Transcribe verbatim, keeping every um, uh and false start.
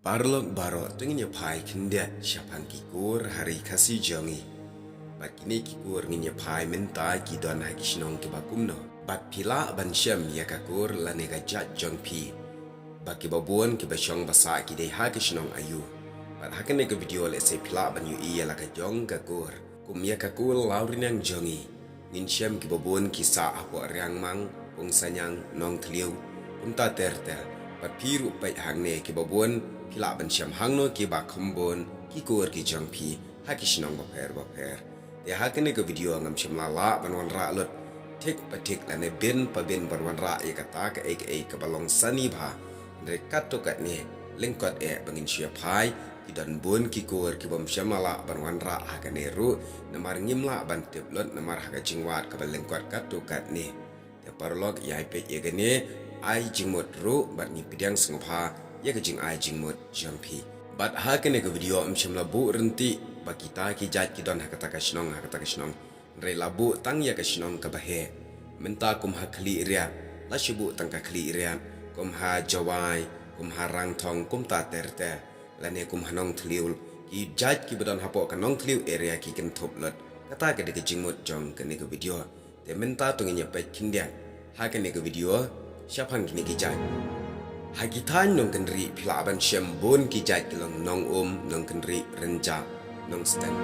Paralok baroh, to ngin ïa phai khyndiat shaphang ki kur ha ri Khasi jong ngi. Bad kine ki kur ngin ïa phai mynta ki don ha ki shnong kiba kumno. Bad phi lah ban shem ïa ka kur lane ka jait jong phi ba kiba bun kiba shong ba sah ki dei ha ki shnong aïu. Bad ha kane ka video lehse phi lah ban ïohi ïa la ka jong ka kur. Kum ïa ka kur Lawriang jong ngi, ngin shem kiba bun ki sah hapoh Riangmang, Pungsaniang, Nongthliew, kumta ter ter. Bad phi ruh peit hangne kiba bun phi lah ban shem hangno kiba kham bun ki kur ki jong phi ha ki shnong bapher bapher. Te ha kane ka video ngam shym la lah ban wanrah lut thik pa thik lane bin pa bin ban wanrah ïa kata kaei kaei kaba long sani bha. Hynrei katto katne, lyngkot eh ba ngin shu ïa phai, ki don bun ki kur ki bym shym la lah ban wanrah ha kane ruh, namar ngim lah ban tip lut namar ha ka jingwad kaba lyngkot katto katne. Te paralok, ïa peit ïa kane, ai jingmut ruh bad ngi pdiang sngewbha ïa ka jingai jingmut jong phi. Bad ha kane ka video ym shym la buh ryntih ba kita ki jait ki don ha kata ka shnong, ha kata ka shnong. Hynrei la buh tang ïa ka shnong kaba heh. Mynta kum ha Khliehriat, la shu buh tang ka Khliehriat, kum ha Jowai, kum ha Rangthong, kumta ter ter. Lane kum ha Nongthliew, ki jait kiba don hapoh ka Nongthliew area ki kynthup lut. Kata ka dei ka jingmut jong kane ka video. Te mynta to ngin ïa peit khyndiat ha kane ka video shaphang kine ki jait. Ha ki thaiñ Nongkynrih phi lah ban shem bun ki jait ki long Nongum, Nongkynrih, Rynjah, Nongsteng.